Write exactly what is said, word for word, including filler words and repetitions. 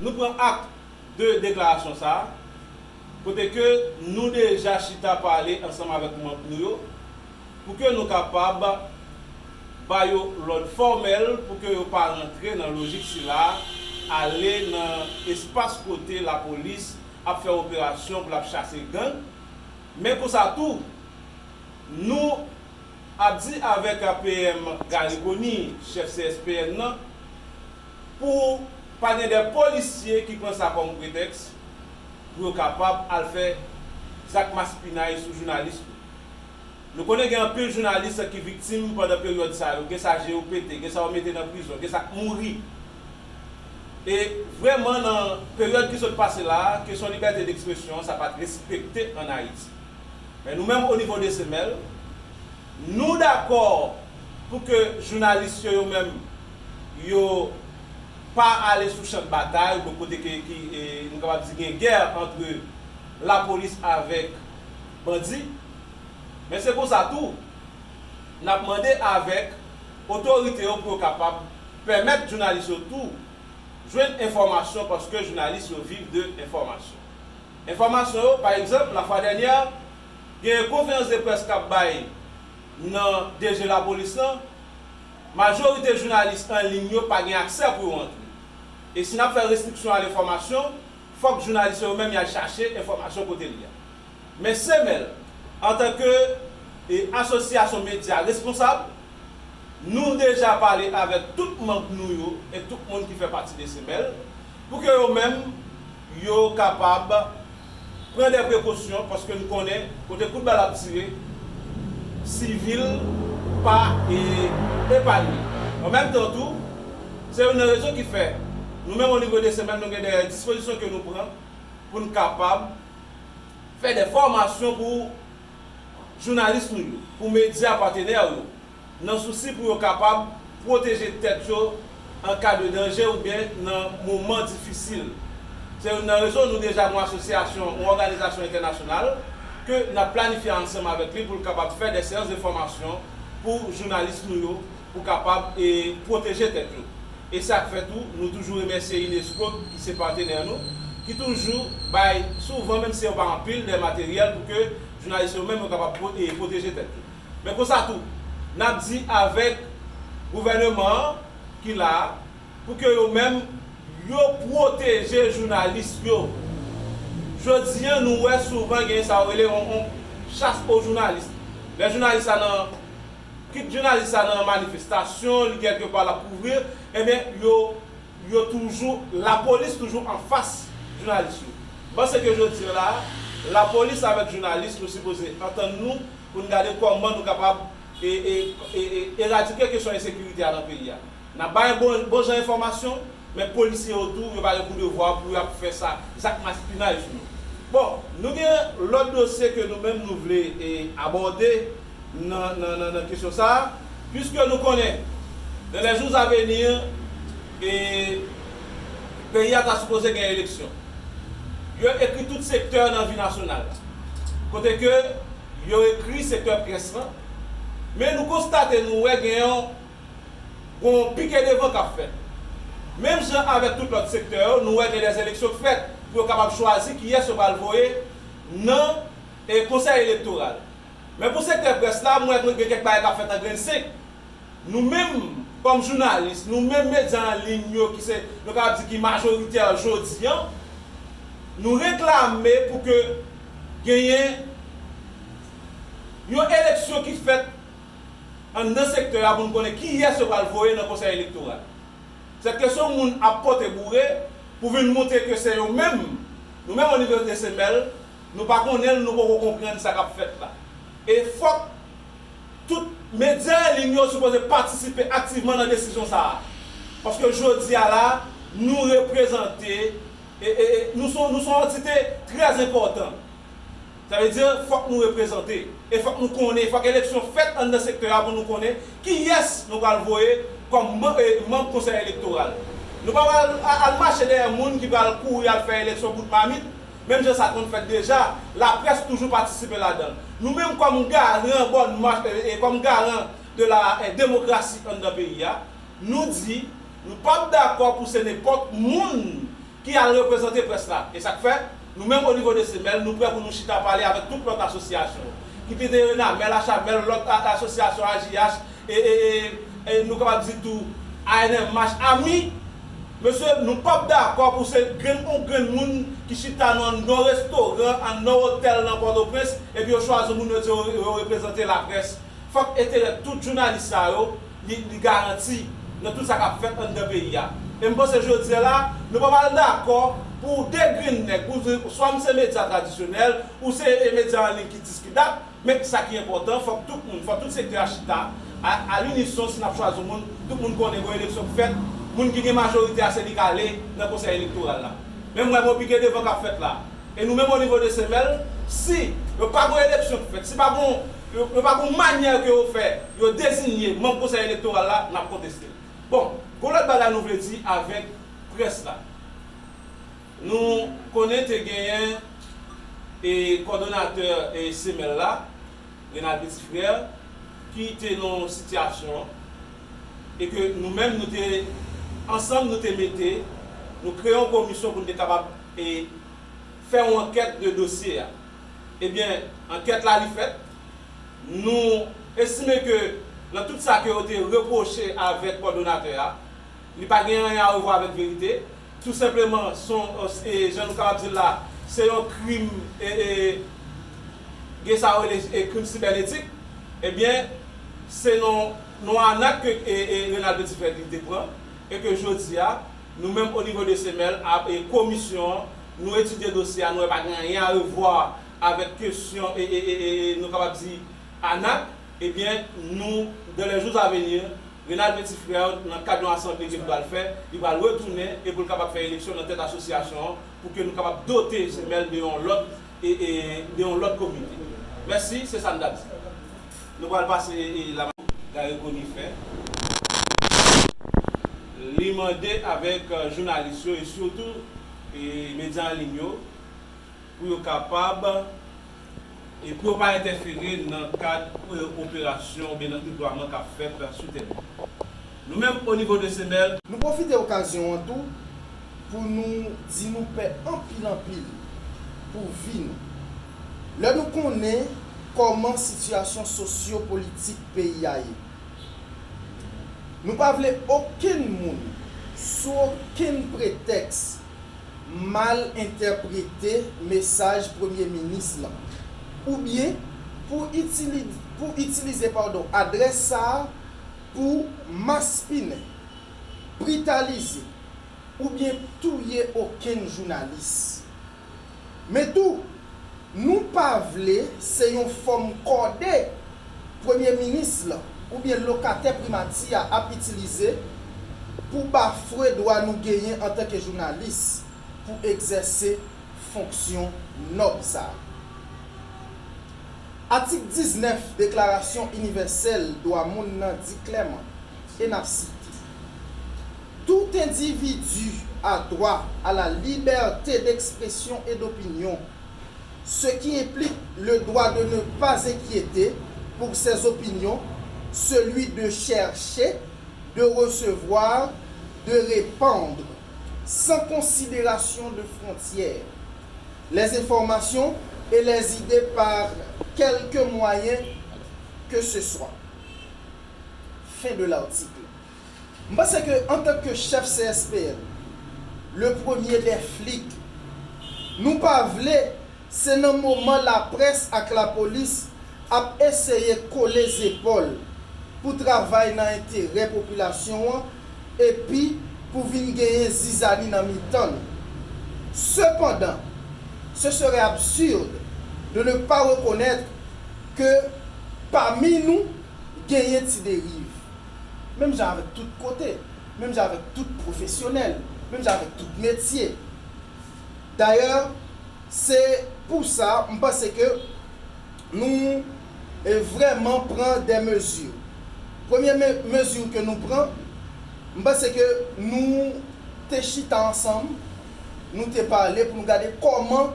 Nou pran ak de deklarasyon sa a, kote ke nou deja chita pale ansanm avèk manm nou yo, pou ke nou kapab ba yo lòd fòmèl pou ke yo pa rantre nan lojik sila, ale nan espas kote lapolis ap fè operasyon pou l ap chase gang. Men konsa tou, nou ap di avèk P M Garry Conille, chèf C S P N nan, pou pa gen de polisye ki pran sa kòm pretèks pou yo kapab al fè zak maspinay sou jounalis yo. Nou konnen gen anpil jounalis ki viktim pandan peryòd sa yo, gen sa je yo pete, gen sa yo mete nan prizon, gen sa k mouri. E vrèman, nan peryòd ki sot pase la a, kesyon libète dekspresyon an, sa pa t respekte ann Ayiti. Men nou menm, o nivo de Semèl, nou dakò pou ke jounalis yo, yo menm, yo pa ale sou chan de batay, oubyen kote ke, ki, e, nou kapab di gen gè ant lapolis avèk bandi. Men se konsa tou, n ap mande avèk otorite yo pou yo kapab pèmèt jounalis yo tou jwenn enfòmasyon, paske jounalis yo viv de enfòmasyon. Enfòmasyon yo, pa egzanp, lafwa dènyè, gen konferans de près k ap bay nan D G lapolis lan, majorite jounalis an liy yo pa gen aksè pou yo antre. E si n ap fè restriksyon a lenfòmasyon, fòk jounalis yo menm y al chache enfòmasyon kote l ye a. Men Semèl, antanke, e, asosyasyon medya responsab, nou deja pale avèk tout manm nou yo e tout moun ki fè pati de Semèl pou ke yo menm, yo kapab pran de prekosyon, paske n konnen kote kout bal ap tire, sivil pa, e, epanye. An menm tan tou, se youn nan rezon ki fè nou menm, o nivo de Semèl, nou gen de dispozisyon ke nou pran pou n kapab fè de fòmasyon pou jounalis nou yo, pou medya patnè yo, nan sousi pou yo kapab pwoteje tèt yo an ka de danje oubyen nan moman difisil. Se youn nan rezon nou deja gen yon asosyasyon, yon òganizasyon entènasyonal, ke n ap planifye ansanm avèk li pou l kapab fè de seyans de fòmasyon pou jounalis nou yo, pou kapab, e, pwoteje tèt yo. E sa k fè tou, nou toujou remèsye unesco, ki se patnè nou, ki toujou bay, souvan, menm si yo pa anpil, de materyèl pou ke jounalis yo menm yo kapab pwo-, e, pwoteje tèt yo. Men konsa tou, n ap di avèk gouvèneman an ki la a, pou ke yo menm, yo pwoteje jounalis yo. Jodi a, nou wè souvan gen sa yo rele yon, yon chasse aux journalistes. Lè jounalis la nan, kit jounalis la nan manifestasyon, li kèlkepa l ap kouvri, ebyen, yo, yo toujou, lapolis toujou anfas jounalis yo. M panse ke jodi a la, lapolis avèk jounalis, nou sipoze antann nou pou n gade kòman nou kapab e, e, e, e, eradike kesyon ensekirite a nan peyi a. N ap bay bon, bon jan enfòmasyon, men polisye yo tou, yo pa gen pou devwa pou y ap fè sa, zak maspinay sou nou. Bon, nou gen lòt dosye ke nou menm nou vle, e, abòde nan, nan, nan, nan kesyon sa a, puiske nou konnen, dans les jours à venir, e, peyi a ta sipoze gen eleksyon. Yo ekri tout sektè nan vi nasyonal la. Kote ke yo ekri sektè près lan, men nou konstate, nou wè gen yon, yon pike devan k ap fèt. Menm jan avèk tout lòt sektè yo, nou wè gen de eleksyon k fèt pou yo kapab chwazi kiyès yo pral voye nan, e, konsèy elektoral. Men pou sektè près la, m wè gen kèk bagay k ap fèt an grenn senk. Nou menm, kòm jounalis, nou menm medya an liy yo ki se, nou kapab di ki majoritè jodi a, nou reklame pou ke genyen yon eleksyon ki fèt anndan sektè a pou n konnen kiyès yo pral voye nan konsèy elektoral. Sèt kesyon moun ap pote boure pou vin montre ke se yo menm, nou menm o nivo de Semèl, nou pa konnen l, nou poko konprann sa k ap fèt la. E fòk tout medya an liy yo sipoze patisipe aktivman nan desizyon sa a. Paske jodi a la, nou reprezante, e, e, e, nou se, nou se yon antite trè enpòtan. Sa vle di, fòk nou reprezante. E fòk nou konnen, fòk eleksyon fèt anndan sektè a pou nou konnen kiyès nou pral voye kòm manm, e, manm konsèy elektoral. Nou pa pral a-, al mache dèyè moun ki pral kouri al fè eleksyon bout mamit, menm jan sa konn fèt deja, laprès toujou patisipe ladan l. Nou menm kòm garan bòn mach, e, e, kòm garan de la, e, demokrasi anndan peyi a, nou di, nou p ap dakò pou se nenpòt moun ki al reprezante près la. E sa k fè, nou menm o nivo de Semèl, nou prè pou nou chita pale avèk tout lòt asosyasyon, kit li te Renamèl, Achamèl, lòt a- asosyasyon A J H, e, e, e, e nou kapab di tou A N M H, ami, mesye, nou p ap dakò pou se grenn yon grenn moun ki chita nan, nan restoran, nan otèl nan Pòtoprens, epi yo chwazi moun yo di yo, yo reprezante laprès. Fòk enterè tout jounalis sa yo, li, li garanti nan tout sa k ap fèt anndan peyi a. E m panse jodi a la, nou p ap al dakò pou de grenn nèg, pou di, swa m se medya tradisyonèl, ou se, e, medya an liy ki dis ki dat, men sa ki enpòtan, fòk tout moun, fòk tout sektè a chita, a, a linison, si n ap chwazi moun, tout moun konnen gon eleksyon k fèt, moun ki gen majorite a se li k ale nan konsèy elektoral la. Men m wè gon pike devan k ap fèt la. E nou menm o nivo de Semèl, si yo pa gon eleksyon k fèt, si pa gon, yo, yo pa gon manyè ke yo fè, yo dezinye manm konsèy elektoral la, n ap konteste l. Bon, gon lòt bagay nou vle di avèk près la. Nou konnen te genyen e kòdonatè e Semèl la, Renald Petit Frère, ki te nan yon sitiyasyon e ke nou menm nou te, ansanm nou te mete, nou kreye yon komisyon pou nou te kapab e fè yon ankèt de dosye a. Ebyen, ankèt la li fèt. Nou estime ke nan tout sa ke yo te repwoche avèk kòdonatè a, li pa gen anyen a revwa avèk verite. Tou senpleman, se yon, e, jan nou kapab di l la, se yon krim, e, e, gen sa yo rele, e, krim sibènetik. Ebyen, se nan, nan anak ke, e, e, Renald Petit Frère li te pran, e ke jodi a, nou menm o nivo de Semèl, a, e, komisyon an, nou etidye dosye a, nou wè pa gen anyen a revwa avèk kesyon, e, e, e, e, e, nou kapab di, anak, ebyen, nou, dans les jours à venir, Renald Petit Frère, nan kad yon asanble ke l pral fè, li pral retounen e pou l kapab fè eleksyon nan tèt asosyasyon an pou ke nou kapab dote Semèl de yon lòt, e, e, de yon lòt komite. Mèsi, se sa n t ap di. Nou pral pase, e, la Gary Conifet. Li mande avèk, e, jounalis yo e sitou, e, medya an liy yo, pou yo kapab, e pou yo pa entèfere nan kad, e, operasyon oubyen nan deplwaman k ap fèt sou tèren. Nou menm, o nivo de Semèl, nou pwofite okazyon an tou pou nou di nou pè anpil, anpil pou vi nou. Lè nou konnen kòman sitiyasyon sosyo-politik peyi a ye, nou pa vle okenn moun, sou okenn pretèks, mal entèprete mesaj Premye Minis lan, oubyen pou itili-, pou itilize, padon, adrès sa a pou maspinen, britalize, oubyen touye okenn jounalis. Men tou, nou pa vle se yon fòm kòde Premye Minis lan oubyen lokatè Primati a ap itilize pou bafwe dwa nou genyen antanke jounalis pou egzèse fonksyon nòb sa a. Atik diznèf Deklarasyon Inivèsèl Dwa Moun nan di klèman, e n ap site, Tout individu a droit à la liberté d'expression et d'opinion, ce qui implique le droit de ne pas inquiéter pour ses opinions, celui de chercher, de recevoir, de répandre, sans considération de frontières, les informations et les idées par quelque moyen que ce soit. Fin de l'article. M panse ke antanke chèf C S P N, le premier des flics, nou pa vle se nan moman laprès ak lapolis ap eseye kole zepòl pou travay nan enterè popilasyon an epi pou vin genyen zizani nan mitan nou. Cependant, ce serait absurde de ne pas reconnaître que parmi nous, genyen ti deriv. Menm jan avèk tout kote, menm jan avèk tout pwofesyonèl, menm jan avèk tout metye. Dayè, se pou sa, m panse ke nou, e, vrèman pran de mezi. Premye me-, mezi ke nou pran, m panse ke nou te chita ansanm, nou te pale pou nou gade kòman